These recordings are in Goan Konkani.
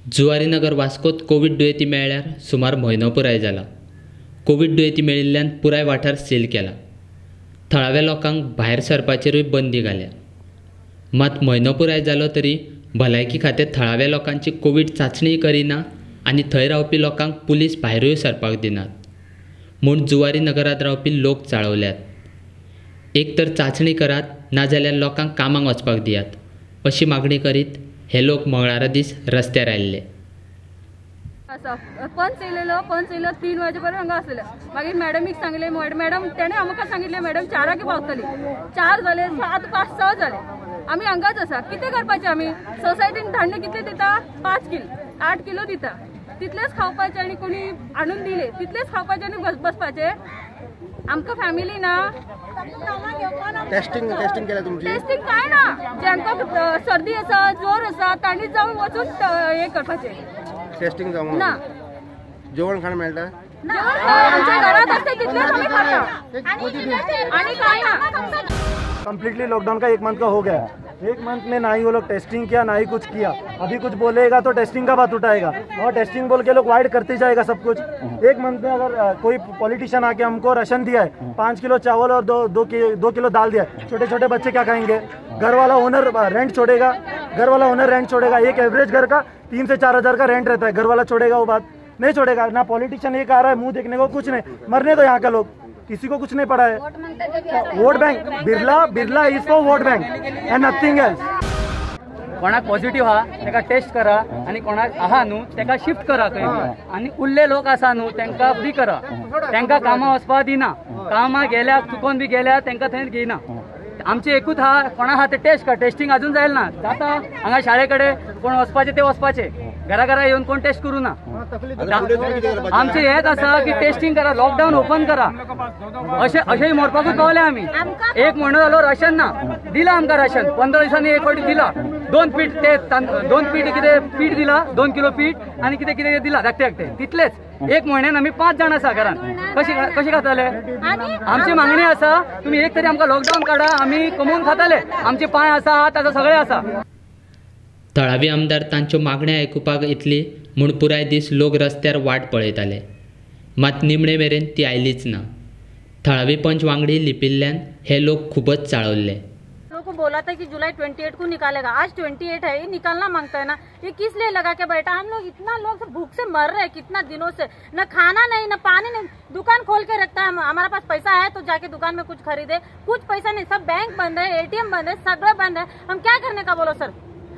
जुवारीनगर वास्कोत कोवीड दुयेंती मेळ्ळ्यार सुमार म्हयनो पुराय जाला. कोवीड दुयेंती मेळिल्ल्यान पुराय वाठार सील केला. थळाव्या लोकांक भायर सरपाचेरूय बंदी घाल्या. मात म्हयनो पुराय जालो तरी भलायकी खातें थळाव्या लोकांची कोवीड चांचणीय करिना आनी थंय रावपी लोकांक पुलीस भायरूय सरपाक दिनात म्हूण जुवारी नगरांत रावपी लोक चाळवल्यात. एक तर चांचणी करात, नाजाल्यार लोकांक कामाक वचपाक दियात अशी मागणी करीत हे लोक मंगळारा दीस रस्त्यार आयिल्ले. आसा पंच येयलेलो, पंच येयलो 3 वाजे पर्यंत हांगा आसलेले. मागीर मॅडमीक सांगलें, मॅडम तेणें आमकां सांगिल्लें मॅडम 4 पावतली. 4 जाले, 7, 5, 6 जाले, आमी हांगाच आसा. कितें करपाचें आमी? सोसायटीन धान्य कितलें दिता? 5 किलो 8 किलो दिता, तितलेंच खावपाचें आनी कोणी हाडून दिले तितलेंच खावपाचें आनी बसपाचें. आमकां फॅमिली ना. टेस्टिंग टेस्टिंग केलें तुमची? टेस्टिंग कांय ना. जांकां सर्दी आसा, जोर आसा तांणी जावन वचून हें करपाचें. टेस्टिंग जावंक ना. जेवण खाण मेळटा? आमच्या घरात आसता तितलेंच आमी खाता आनी कांय ना. कम्प्लीटली लॉकडाउन का 1 मंथ का हो गया. 1 मंथ में ना ही वो लोग टेस्टिंग किया, ना ही कुछ किया. अभी कुछ बोलेगा तो टेस्टिंग का बात उठाएगा और टेस्टिंग बोल के लोग वाइड करते जाएगा सब कुछ. 1 मंथ में अगर कोई पॉलिटिशियन आके हमको राशन दिया है, 5 किलो चावल और 2 किलो दाल दिया है, छोटे छोटे बच्चे क्या खाएंगे? घर वाला ओनर रेंट छोड़ेगा? घर वाला ओनर रेंट छोड़ेगा? एक एवरेज घर का 3 से 4 हज़ार का रेंट रहता है, घर वाला छोड़ेगा? वो बात नहीं छोड़ेगा ना. पॉलिटिशियन एक आ रहा है, मुँह देखने को कुछ नहीं, मरने दो यहाँ का लोग, किसी को कुछ नहीं पड़ा है. Vote bank, Birla Birla is for vote bank and nothing else. कोणाक पॉझिटिव्ह आहा ताका टेस्ट करा आनी कोणाक आहा न्हू ताका शिफ्ट करा खंय, आनी उरले लोक आसा न्हू तांकां फ्री करा. तांकां कामां वचपा दिना, कामां गेल्या चुकोन बी गेल्या तांकां थंय घेयना. आमचें एकूच आहा, कोणा आहा ते टेस्ट कर. टेस्टिंग अजून जायल ना, जाता हांगा शाळे कडेन कोण वचपाचें ते वचपाचें, घरा घरा येवन कोण टेस्ट करूं ना. आमचें हेंच आसा की टेस्टिंग करा, लॉकडावन ओपन करा. अशें अशें मरपाकूच पावले आमी. 1 म्हयनो जालो राशन ना दिलां आमकां. राशन 15 दिसांनी एक फावटी दिलां, 2 पीठ ते 2 पीठ कितें पीठ दिलां, 2 किलो पीठ आनी कितें कितें दिलां धाकटे धाकटे तितलेच. 1 म्हयन्यान आमी 5 जाण आसा घरान, कशें कशें खातले? आमची मागणी आसा तुमी एक तरी आमकां लॉकडावन काडा, आमी कमोवन खातले. आमचे पांय आसा, हात आसा, सगळें आसा. थळावी आमदार तांच्यो मागण्यो आयकुपाक येतली म्हूण पुराय दीस लोक रस्त्यार वाट पळयताले. मात निमणे मेरेन ती आयलीच ना. थळावी पंच वांगडी लिपिल्ल्यान हे लोक खूबच चाळवल्ले. लोगों को बोला था कि जुलाई 28 को निकालेगा, आज 28 है, ये निकालना मांगता है ना. ये किस लिए लगा के बैठा? हम लोग इतना लोग भूख से मर रहे हैं कितना दिनों से, न खाना नहीं न पानी नहीं. दुकान खोल के रखता है, हमारे पास पैसा है तो जाके दुकान में कुछ खरीदे, कुछ पैसा नहीं, सब बैंक बंद है, ATM बंद है, सगळे बंद है. हम क्या करने का बोलो सर?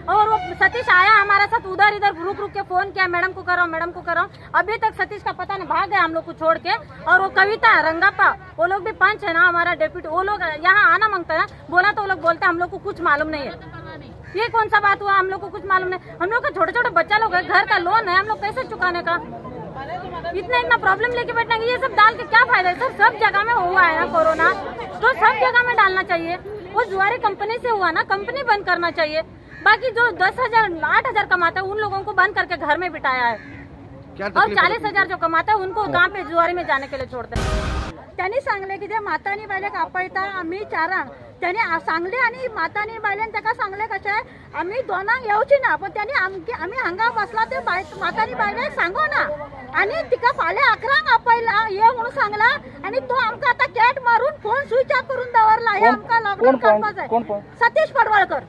और वो सतीश आया हमारे साथ, उधर इधर रुक रुक के फोन किया, मैडम को कराओ, मैडम को कराओ. अभी तक सतीश का पता नहीं, भाग गया हम लोग को छोड़ के. और वो कविता रंगापा वो लोग भी पंच है ना हमारा डेप्यूटी, वो लोग यहाँ आना मांगता है ना, बोला तो वो लोग बोलते हैं हम लोग को कुछ मालूम नहीं है. ये कौन सा बात हुआ? हम लोग को कुछ मालूम नहीं. हम लोग का छोटे छोटे बच्चा लोग है, घर का लोन है, हम लोग कैसे चुकाने का? इतना इतना प्रॉब्लम लेके बैठना, ये सब डाल के क्या फायदा है सर? सब जगह में हुआ है ना कोरोना, तो सब जगह में डालना चाहिए. वो जुआरी कंपनी से हुआ ना, कंपनी बंद करना चाहिए. बाकी जो 10,000 8,000 कमाता है उन लोगों को बंद करके घर में बिठाया है, और 40,000 जो कमाता है उनको गांव पे जुआरी में जाने के लिए छोड़ते हैं. त्यांनी सांगले की जे मातानी बायलेक आपयता आमी 4 त्यांनी सांगले आनी मातानी बायलेन ताका सांगले कशें आमी 2 येवची ना, पण त्यांनी आमी हांगा बसला ते मातानी बायलेक सांगो ना आनी तिका फाल्यां 11 आपयला ये म्हणून सांगला आनी तो आमकां आतां कॅट मारून फोन स्विच ऑफ करून दवरला. हे आमकां लॉकडावन काडपा जाय. सतीश पडवळकर,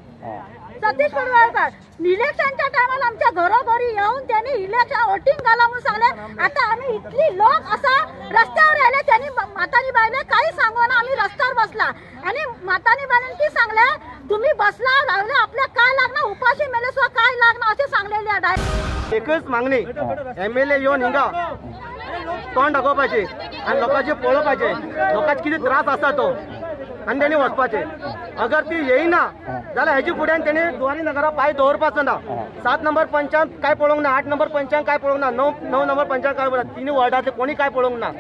सतीश पडवळकर इलेक्शनच्या टायमार आमच्या घरोघरी येवन त्यांनी इलेक्शन वोटिंग घाला म्हणून सांगले. आता आमी इतली लोक असा रस्त्यावर आयले, त्यांनी मातानी बायले काही सांगो ना, आमी रस्त्यावर बसला आणि मातानी बायलेन की सांगले तुम्ही बसला रावले आपल्याक काय लागना, उपाशी मेले सुद्धा काय लागना अशें सांगलेले. एकच मागणी, MLA येवन हिंगा तोंड दाखोवपाचें आनी लोकांचें पळोवपाचें, लोकांक कितें त्रास आसा तो, आनी तेणी वचपाचें. अगर ती येयना जाल्यार हेजे फुड्यान तेणी जुवारी नगरा पांय दवरपाचो ना. 7 नंबर पंचान काय पळोवंक ना, 8 नंबर पंचान काय पळोवंक ना, 9 नंबर पंचान काय पळोवंक ना, 3 वॉर्डांतले कोणी काय पळोवंक ना.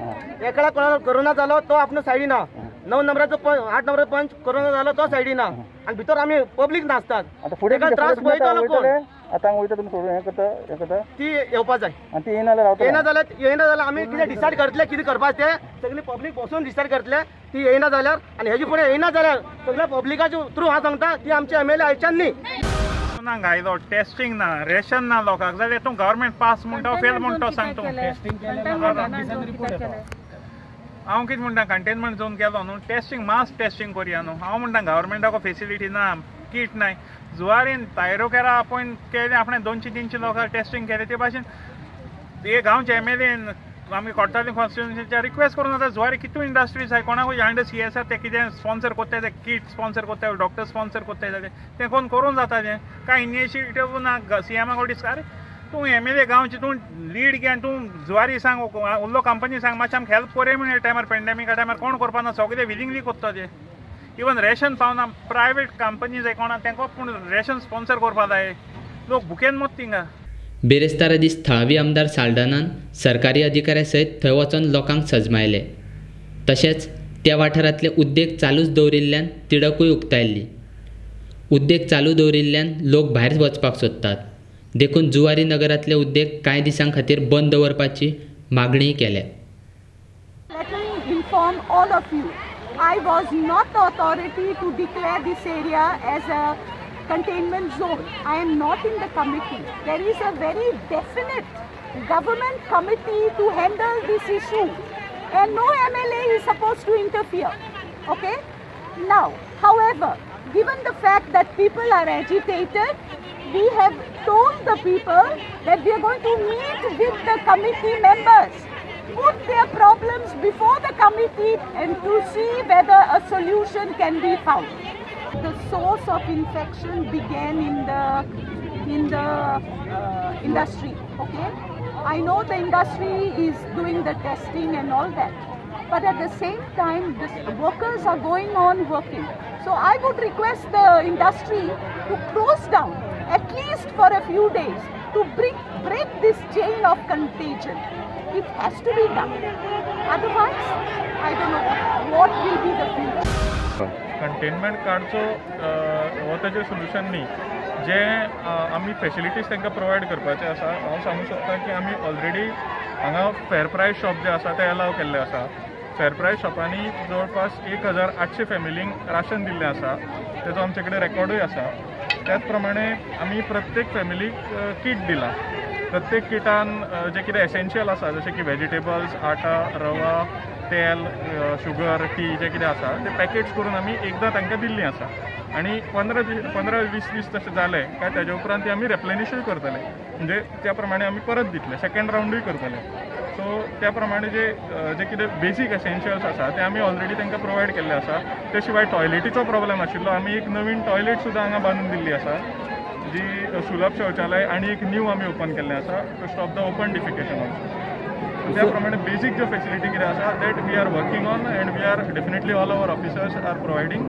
एकला कोणाक कोरोना जालो तो आपलो सायडी ना, 9 नंबराचो 8 नंबराचो पंच कोरोना जालो तो सायडी ना, आनी भितर आमी पब्लीक नाचतात. तेका त्रास पळयतलो कोण? आतां वयता तुमी सोडून हें करता हें करता ती येवपा जाय. आनी ती येयना जाल्यार येयना जाल्यार येयना जाल्यार आमी कितें डिसायड करतले, कितें करपाचें तें सगळी पब्लीक बसून डिसायड करतले. ती येयना जाल्यार आनी हेजे फुडें येयना जाल्यार सगळ्या पब्लिकाच्या थ्रू हांव सांगता ती आमचे MLA आयच्यान न्ही. ना घायलो, टेस्टिंग ना, रेशन ना लोकांक, जाल्यार तूं गव्हर्मेंट पास म्हणटा फेल म्हणटा सांग तूं. हांव कितें म्हणटा, कंटेनमेंट झोन केलो न्हू, टेस्टिंग मास टेस्टिंग करया न्हू. हांव म्हणटा गव्हर्मेंटाक फेसिलिटी ना, किट नाय. जुवारीन तायरोकेरा आपोवन केलें आपणें 200-300 लोकांक टेस्टिंग केलें. ते भाशेन हे गांवचे एमएलएन आमी कोट्टाली कॉन्स्टिट्युन्सीच्या रिक्वेस्ट करून आतां जुवारी कितू इंडस्ट्रीज आहाय, कोणाकूय अंडर सीएसआर ते कितें स्पॉन्सर कोत्ताय, ते किट स्पॉन्सर कोत्ताय, डॉक्टर स्पॉन्सर कोत्ताय जाल्यार तें कोण करूंक जाता तें. कांय इनिशिएटीव ना सीएमा कडेन. अरे तूं एमएलए गांवची, तूं लीड घे आनी तूं जुवारी सांग, उरलो कंपनी सांग, मातशें आमकां हेल्प कोरया म्हण. टायमार पेंडेमिका टायमार कोण करपा ना, सगळे विलिंगली कोत्ता ते. इवन रेशन पावना, प्रायवेट कंपनी जाय कोणा तांकां पूण रेशन स्पॉन्सर करपा जाय, लोक भुकेन मत थिंगा. बिरेस्तारा दीस थळावी आमदार साल्डानान सरकारी अधिकाऱ्या सयत थंय वचून लोकांक सजमायले. तशेंच त्या वाठारांतले उद्देग चालूच दवरिल्ल्यान तिडकूय उक्तायल्ली. उद्देग चालू दवरिल्ल्यान लोक भायर वचपाक सोदतात, देखून जुवारी नगरांतले उद्देग कांय दिसां खातीर बंद दवरपाची मागणीय केल्या. Let me inform all of you, I was not the authority to declare this area as a containment zone. I am not in the committee. There is a very definite government committee to handle this issue and no MLA is supposed to interfere. Okay? Now, however, given the fact that people are agitated, we have told the people that we are going to meet with the committee members, put their problems before the committee and to see whether a solution can be found. The source of infection began in the industry. Okay, I know the industry is doing the testing and all that, but at the same time, the workers are going on working. So I would request the industry to close down at least for a few days to break this chain of contagion. It has to be done. Otherwise, I don't know what will be the future. Containment काडचो हो ताजें सोल्युशन न्ही. जे आमी फेसिलिटीज तांकां प्रोवायड करपाचें आसा, हांव सांगूंक शकता की आमी ऑलरेडी हांगा फेर प्रायस शॉप जे आसा ते एलाव केल्ले आसा. फेर प्रायस शॉपांनी जवळपास 1800 फॅमिलींक राशन दिल्लें आसा, तेजो आमचे कडेन रेकॉर्डूय आसा. त्याच प्रमाणे आमी प्रत्येक फॅमिलीक किट दिला. प्रत्येक किटान जे कितें एसेन्शियल आसा, जशें की वेजिटेबल्स, आटा, रवा, तेल, शुगर, टी जे कितें आसा ते पॅकेट्स करून आमी एकदां तांकां दिल्लीं आसा. आनी 15-20 दीस तशें जाले काय ताजे उपरांत ती आमी रेप्लेनिशूय करतले, म्हणजे त्या प्रमाणे आमी परत दितले, सेकंड रावंडूय करतले. सो त्या प्रमाणे जे जे कितें बेसीक एसेन्शियल्स आसा ते आमी ऑलरेडी तांकां प्रोवायड केल्ले आसा. ते शिवाय टॉयलेटीचो प्रॉब्लेम आशिल्लो, आमी एक नवीन टॉयलेट सुद्दां हांगा बांदून दिल्ली आसा, जी सुलभ शौचालय आनी एक न्यू आमी ओपन केल्लें आसा to stop the open defecation also. त्या प्रमाणे बेसीक ज्यो फेसिलिटी कितें आसा that we are working on and we are definitely all our officers are providing.